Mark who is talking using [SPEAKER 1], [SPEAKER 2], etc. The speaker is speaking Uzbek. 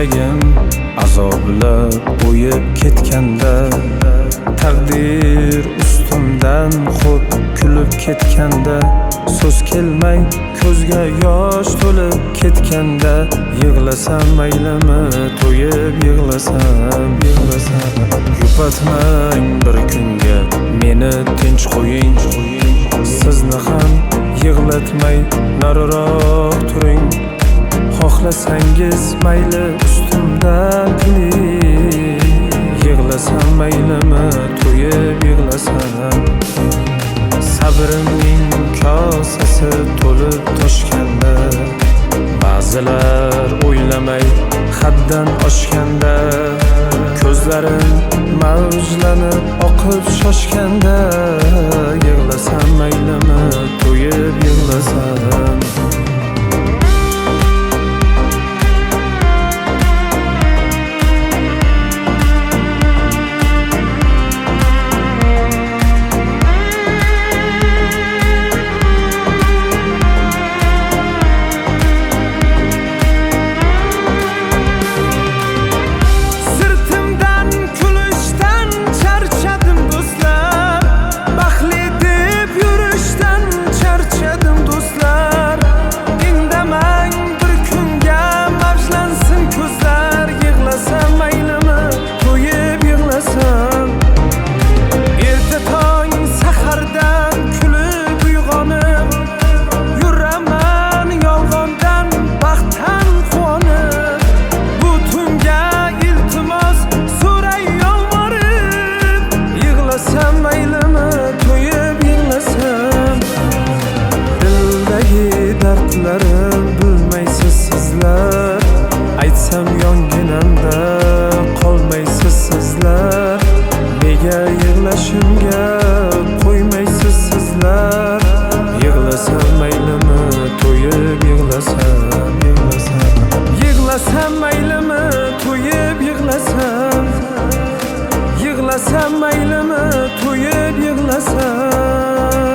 [SPEAKER 1] Yuragim azoblab qo'yib ketganda, taqdir ustimdan xo'p kulib ketganda, so'z kelmay ko'zga yosh to'lib ketganda, yig'lasam maylimi to'yib yig'lasam, yig'lasam. Yupatmang bir kunga meni tinch qo'ying, sizni ham yig'latmay nariroq turing. Xohlasangiz mayli ustimdan kuling, yig'lasam maylimi to'yib yig'lasam. Sabrimning kosasi to'lib toshganda, ba'zilar o'ylamay haddan oshganda, ko'zlarim mavjlanib oqib shoshganda, yig'lasam maylimi to'yib yig'lasam. Dardlarim bilmaysiz sizlar, aytsam yonginamda qolmaysiz sizlar. Nega yig'lashimga qo'ymaysiz sizlar, yig'lasam maylimi to'yib yig'lasam, yig'lasam. Yig'lasam maylimi to'yib yig'lasam, yig'lasam maylimi to'yib yig'lasam.